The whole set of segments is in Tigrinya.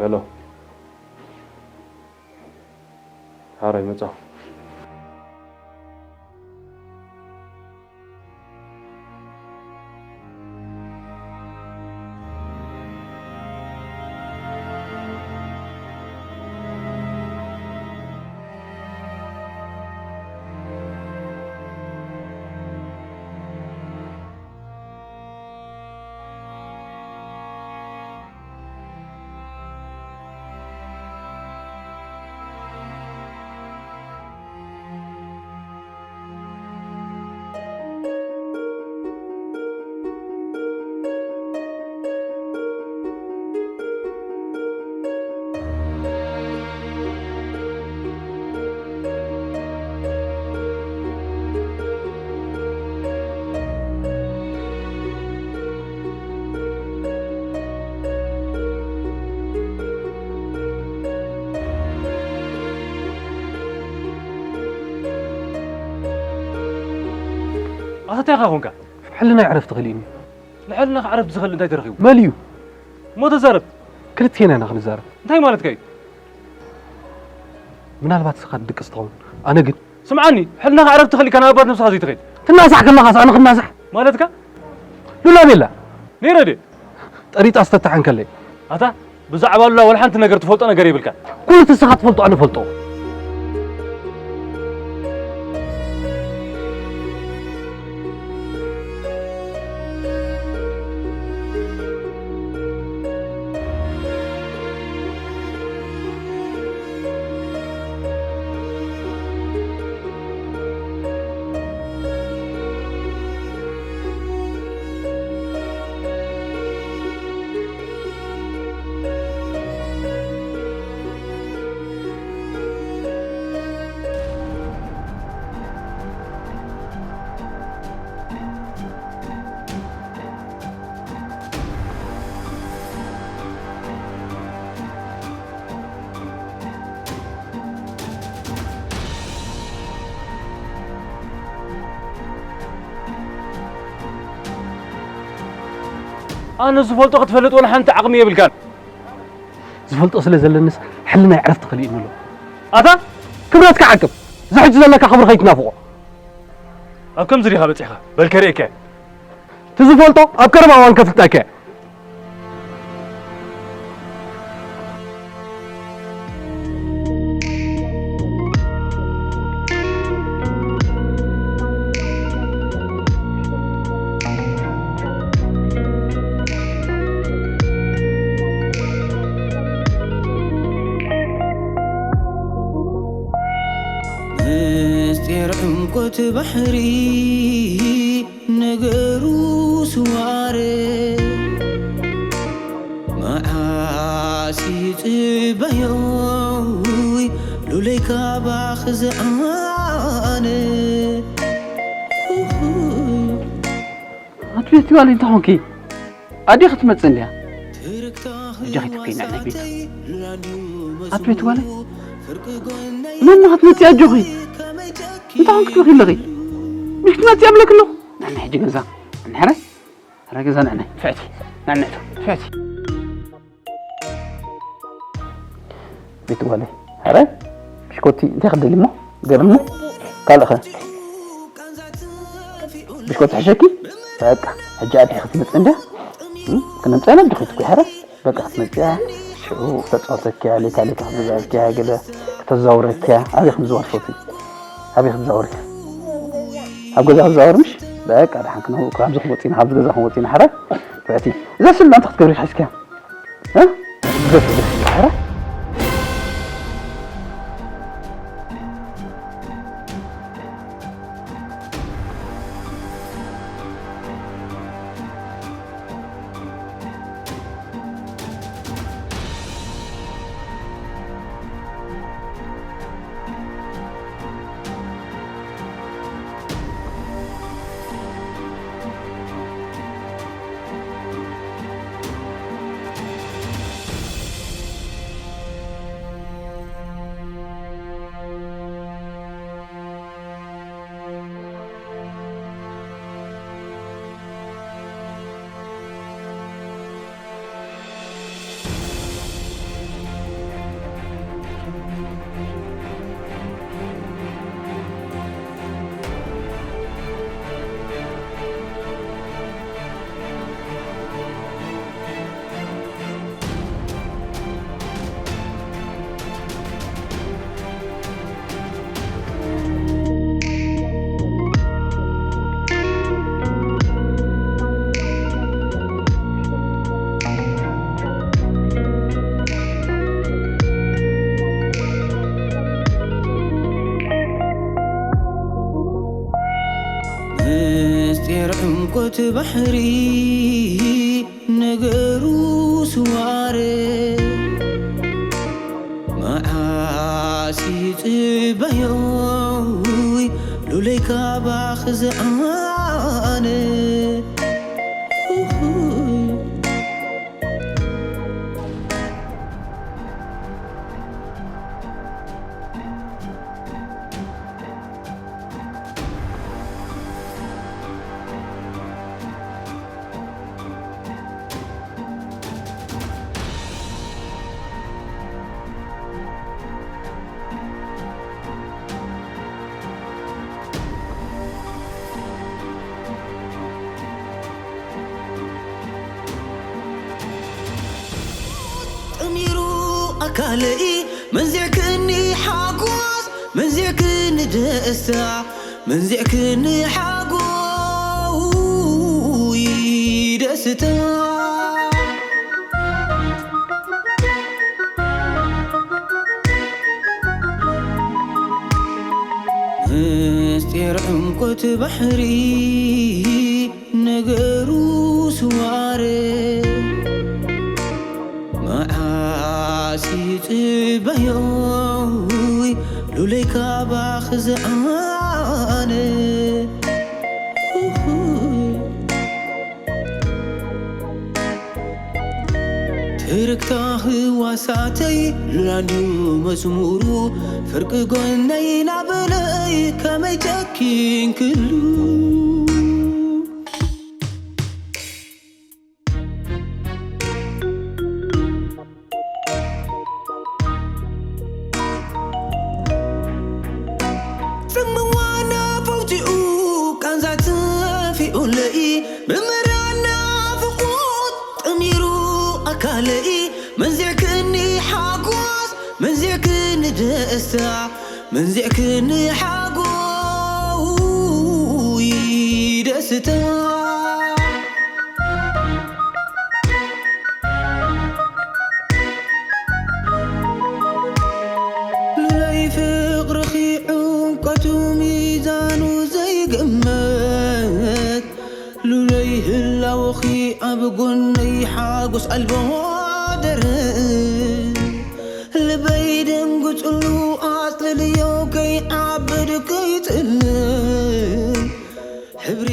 ሄሎ። ሓራይ መጻኹ። ኣታ እንታይ ኢኻ ኮንካ? ሕልናይ ዕረፍቲ ክልእኒ። ንሕልናኻ ዕረፍቲ ዝኸልእ እንታይ ተረኺቡ? መን እዩ? እሞ ተዛረብ። ክልቴና ኢና ክንዛረብ። እንታይ ማለትካ እዩ? ምናልባት ንስኻ ትድቅስ ትኸውን፣ ኣነ ግን። ስምዓኒ፣ ሕልናኻ ዕረፍቲ ከሊእካ ናብ ኣባት ነብስኻ ዘይትኸይድ? ትናሳሕ ከለኻስ ኣነ ክናሳሕ? ማለትካ? ሉላ ቤላ። ነይረ ድየ? ጠሪጣ ዝተታሓን ከለይ። ኣታ፣ ብዛዕባ ሉላ ወላ ሓንቲ ነገር ትፈልጦ ነገር የብልካን። ኩሉ እቲ ንስኻ ትፈልጦ ኣነ እፈልጦ። ኣነ ዝፈልጦ ክትፈልጥ ወላ ሓንቲ ዓቕሚ የብልካን። ዝፈልጦ ስለ ዘለንስ ሕልናይ ዕረፍቲ ከሊእኒ ኣሎ። ኣታ ክብረትካ ዓቅብ። እዚ ሕጂ ዘለካ ክብሪ ከይትናፍቖ። ኣብ ከምዚ ዲኻ በጺሕካ? በል ከርእየካ። እቲ ዝፈልጦ ኣብ ቀረባ እዋን ከፍልጠካ እየ። ምስጢር ዕምቆት ባሕሪ ነገሩ ስዋር መዓስ ይጽበዮ ሉለይ ካባኽ ዝኣነ። ኣትቤት ጓል እንታይ ኾንኪ? ኣዴኺ ትመጽእ እንድያ። ሕጂ ኸይትብከይና ናይ ቤት። ኣትቤት ጓል መን ኸትመጽእ ኣጆኺ? እንታይ ኾንኪ ትብኺ ኣለኺ? ምሽ ክትመጽእ እብለኪ ኣለኹ። ንሕና ሕጂ ገዛ ንሕረ ኣረ ገዛ ንዕናይ ፍዕቲ ናንዕቶ ፍዕቲ ቤት ጓለይ። ኣረ ብሽኮቲ እንታይ ክደሊ እሞ ገርምኒ ካልእኸ ብሽኮቲ ሕሸኪ በቃ ሕጂ ኣዲ ክትመጽእ እንድያ ክነምጽያ ነዲ ኺትኩ ሕረ በቃ ክትመጽያ ሽዑ ክተጻወተኪያ ሌካ ሌካ ክትገዛእኪያ ገለ ክተዛውረኪያ ኣበይ ከም ዝዋል ፎቲ ኣበይ ክትዛውር እያ ኣብ ገዛ ክትዛውር ምሽ በቃ ደሓን ክንው ካብዚ ክወፂና ካብዚ ገዛ ክንወፂና ሓረ ብዕቲ እዛ ስላ እንታይ ክትገብሪ ሓስኪያ እ? ግደፍ ግደፍ ሓረ ኮት ባሕሪ ነገሩ ስዋረ መዓስ ይጽበዮ ሉለይ ካባኽ ዝዓነ ጠሚሩ ኣካለይ መንዚዕክኒ ሓጎስ መንዚዕክኒ ደስታ መንዚዕክኒ ሓጎይ ደስታ ምስጢር ዕምቆት ባሕሪ ነገሩ ስዋረ መዓስ ይጽበዮ ሉለይ ካባኽ ዝዓነ ትርክታ ህዋሳተይ ሉላንድዩ መስሙሩ ፍርቂ ጎነይ ናበለይ ከመይ ጨኪንክሉ ጽምዋና ፈውቲኡ ቃንዛ ተፊኡለይ ብምራና ፍቑት ጠሚሩ ኣካለይ መንዚዕክኒ ሓጎስ መንዚዕክኒ ደስታ መንዚዕክኒ ሓጎይ ደስታ ሉለይ ፍቕርኺ ዕምቀቱ ሚዛኑ ዘይግመት ሉለይ ህላወኺ ኣብ ጎነይ ሓጎስ ኣልቦ ደርብ ልበይ ደንግጽሉ ኣጽልልዮ ከይዓብድ ከይጽልል ሕብሪ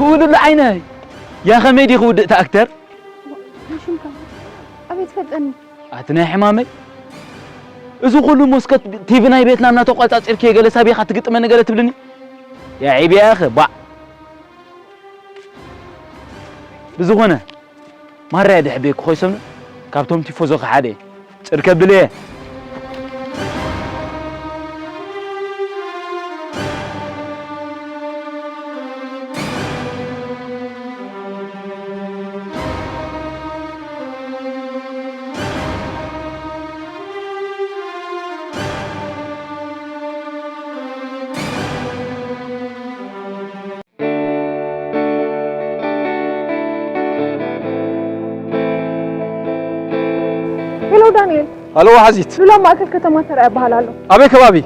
ውድሉ ዓይነይ ያ ኸመይ ዲኺ ውድእቲ ኣክተር? ሽምካ ኣበይ ትፈልጠኒ? ኣቲ ናይ ሕማመይ እዚ ኩሉ መስኮት ቲቪ ናይ ቤትና እናተቋጻጺርክዮ ገለ ሳቢኻ ትግጥመኒ ገለ ትብልኒ? ያ ዒብያ ኢኺ ባዕ። ብዝኾነ ማራ እየ ደሕቤኩ ኮይሰኑ ካብቶም ቲፎዞ ከሓደ እየ። ጭር ከብል እየ። ኣሎ ወሓዚት። ሉላ ማእከል ከተማ ተራእያ እበሃል ኣሎ። ኣበይ ከባቢ?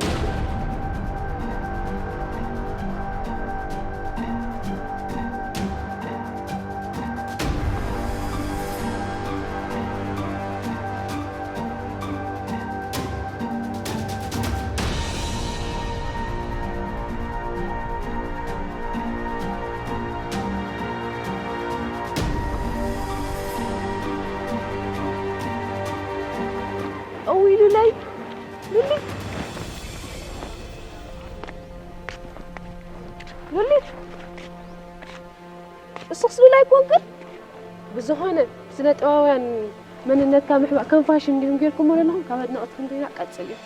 እውይ ሉላይ፣ ሉሊት፣ ሉሊት፣ እስኽስ ሉላይ ኮንክን? ብዝኾነ ስነ ጥበባውያን መንነትካ ምሕባእ ከም ፋሽን እንዲኹም ጌርኩሞ ዘለኹም፣ ካብ ኣድነቕትኩም ዲና ቀጽልዮ።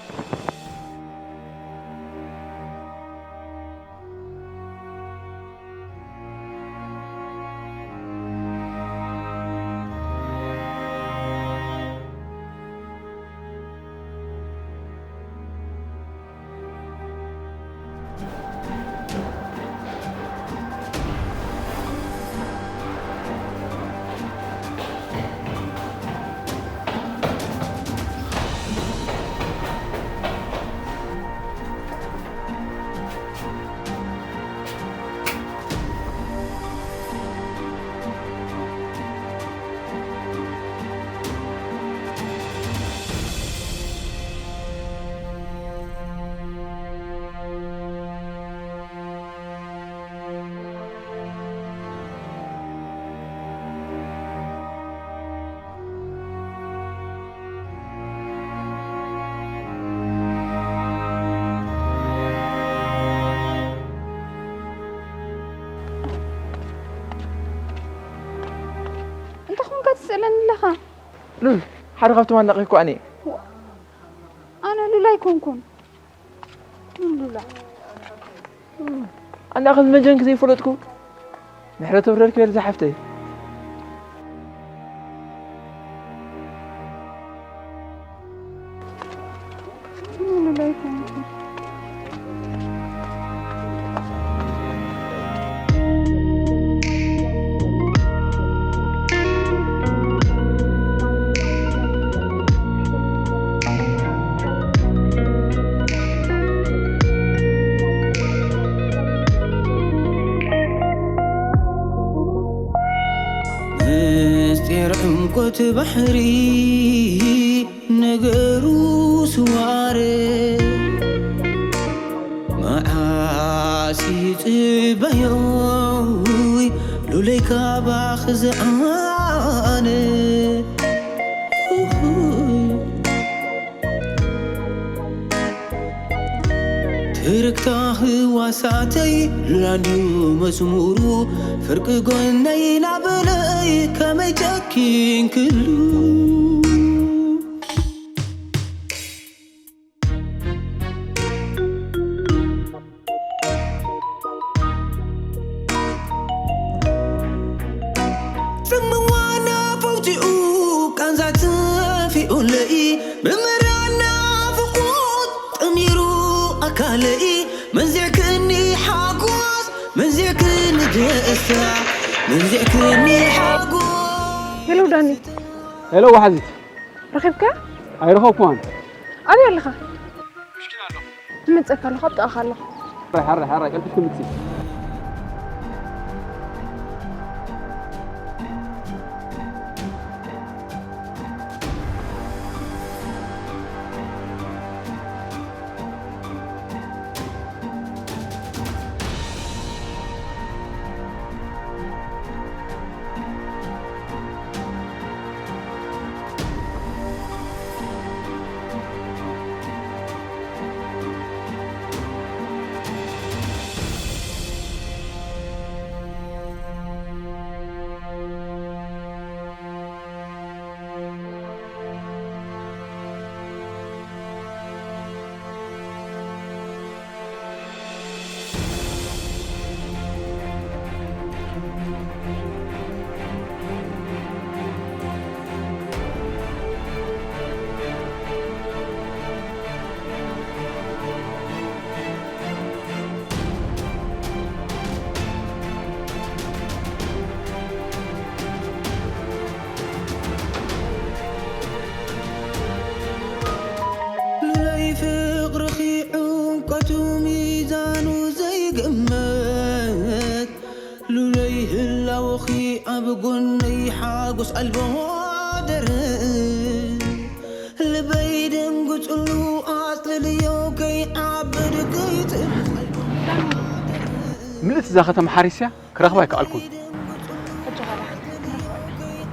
እንታይ ኾንካ ትስእለኒ ኣለኻ? ሉል፣ ሓደ ካብቶም ኣድናቒ እኮ ኣነ እየ። ኣነ ሉል ኣይኮንኩን። ሉላ። ኣነ ከም መጀንኪ ዘይፈለጥኩ ምሕረት ወረድኪ በል ዝሓፍተይ። ሉላ ኣይኮንኩን። ምስጢር ዕምቆት ባሕሪ ነገሩ ስዋረ መዓስ ይጽበዮ ሉለይ ካባኺ ዝዓነ። ትርክታ ህዋሳተይ ሉላንድዩ መስሙሩ ፍርቂ ጎነይ ናበለይ ከመይ ጨኪንክሉ። ጽምዋና ፈውቲኡ ቃንዛ ተፊኡለይ ብምራና ፍቑት ጠሚሩ ኣካለይ መንዚዕክኒ ሓጎስ መንዚዕክኒ ደስታ መንዚዕክኒ ሓጎስ። ሄሎ ዳኒ። ሄሎ ወሓዚት። ረኺብካ? ኣይረኸብኩዋን። ኣበይ ኣለኻ? ምሽኪን ኣለኹ። እመጸካ ኣለኹ፣ ኣብ ጥቓኻ ኣለኹ። ሓራይ፣ ሓራይ፣ ሓራይ፣ ቀልጢፍኪ ምጺ። ኦኺ ኣብ ጎነይ ሓጎስ ኣልቦ ደርብ፣ ልበይ ደንግጽሉ ኣጽልልዮ ከይዓብድ ከይጽል። ምልእቲ እዛ ከተማ ሓሪስያ ክረኽባ ኣይከኣልኩን።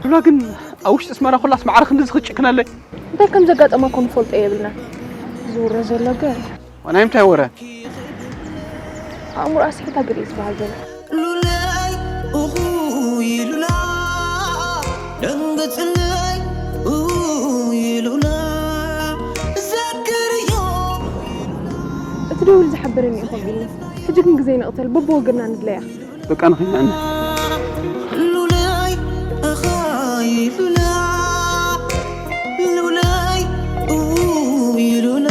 ሉላ ግን ኣብ ውሽጢ ኣስመራ ኩላስ ማዕረ ክንድዚ ክጭክነለይ? እንታይ ከም ዘጋጠማ እኮ ንፈልጦ የብልና። ዝውረ ዘሎ ግን ናይ ምንታይ ወረ? ኣእምሮኣ ስሒታ ገለ እዩ ዝበሃል ዘሎ። ሉላይ ኡኹይ ሉላ ደንግጽለይ ኡይ ሉላ ዘክርዮ እቲ ደውል ዝሓበረኒ እዩ ከምኡ ኢልኒ። ሕጂ ግን ግዜ ንቕተል፣ በብወገንና ንድለያ። በቃ ንኺድ ንዕነ። ሉላይ ኣኻይ ሉላ ሉላይ ኡይ ሉላ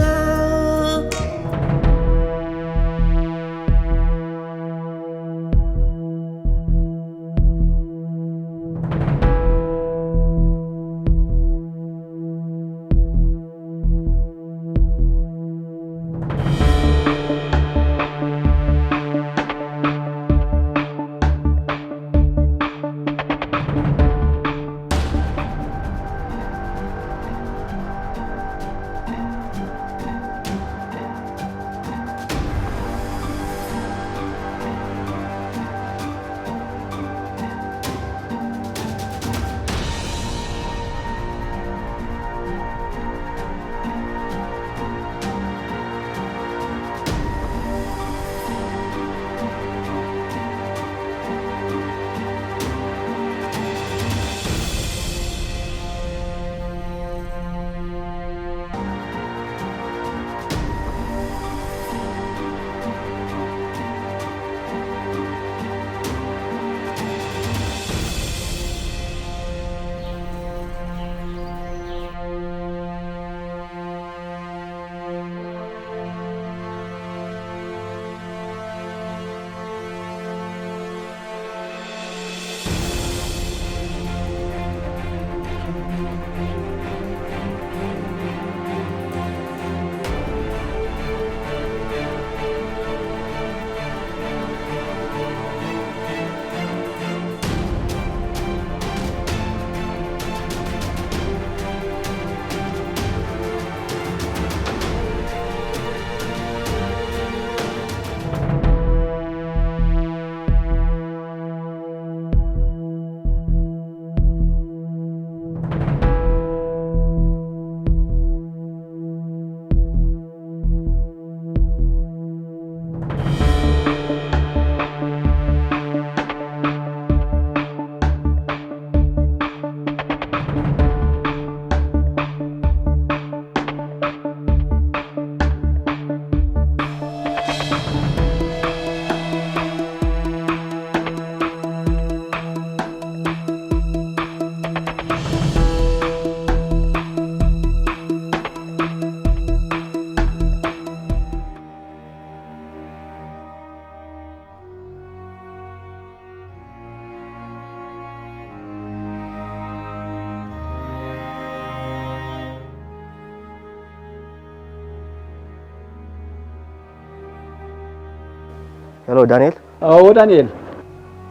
ሄሎ ዳንኤል። ኣዎ ዳንኤል።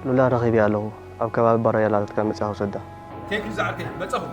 ሉላ ረኺበያ ኣለኹ። ኣብ ከባቢ ባራያ ኣላትካ መጻ ውሰዳ። ቴንክ ዩ ዝዓርከይ መጻኹ።